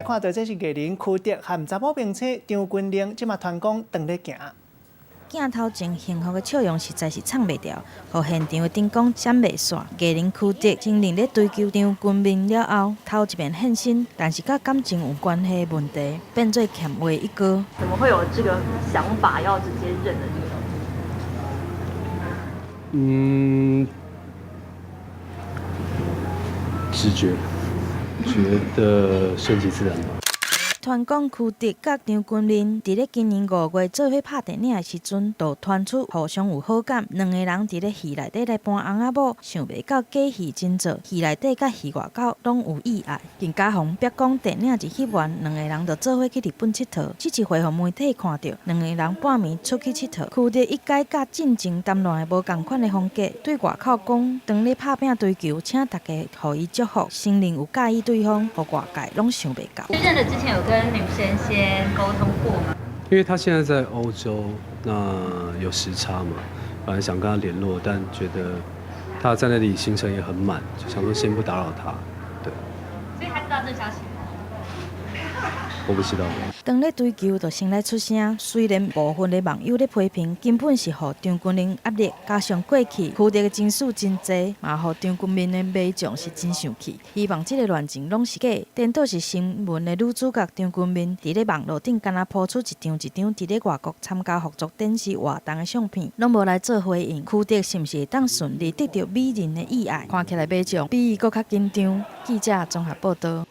看著這是藝人邱澤和查某明星張鈞甯，這馬傳講當咧行。鏡頭前幸福的笑容實在是藏袂牢，予現場的燈光閃袂煞。藝人邱澤承認咧追求張鈞甯了後，頭一遍現身，但是佮感情有關係的問題，變做欠話一哥。怎麼會有這個想法要直接認了這個？直覺，覺得順其自然吧。傳講邱澤佮張鈞甯佇咧今年5月做伙拍電影的時陣，就傳出互相有好感。兩個人佇咧戲內底來扮翁仔某，想袂到假戲真做，戲內底佮戲外口攏有意愛。更加予人逼講電影一翕完，兩個人就做伙去日本𨑨迌。這一回予媒體看著，兩個人半暝出去𨑨迌。邱澤一改佮進前談戀愛無仝款的風格，對外口講當咧拍拚追求，請大家予伊祝福，承認有佮意對方，予外界攏想袂到。認了之前有跟女生先溝通過嗎？因為他現在在歐洲，那有時差嘛，本來想跟他聯絡，但覺得他在那裡行程也很滿，就想說先不打擾他。對。所以他知道這個消息嗎？我不知道。當咧追求，就先來出聲。雖然部分的網友咧批評，根本是予張鈞甯壓力，加上過去邱澤的情史真濟，嘛予張鈞甯的迷眾是真生氣。希望這个戀情攏是假。顛倒是新聞的女主角張鈞甯，佇咧網路頂敢若鋪出一張一張佇咧外國參加服裝展示活動的相片，攏無來做回應。邱澤是毋是會當順利得著美人的意愛？看起來迷眾比伊閣較緊張。記者綜合報導。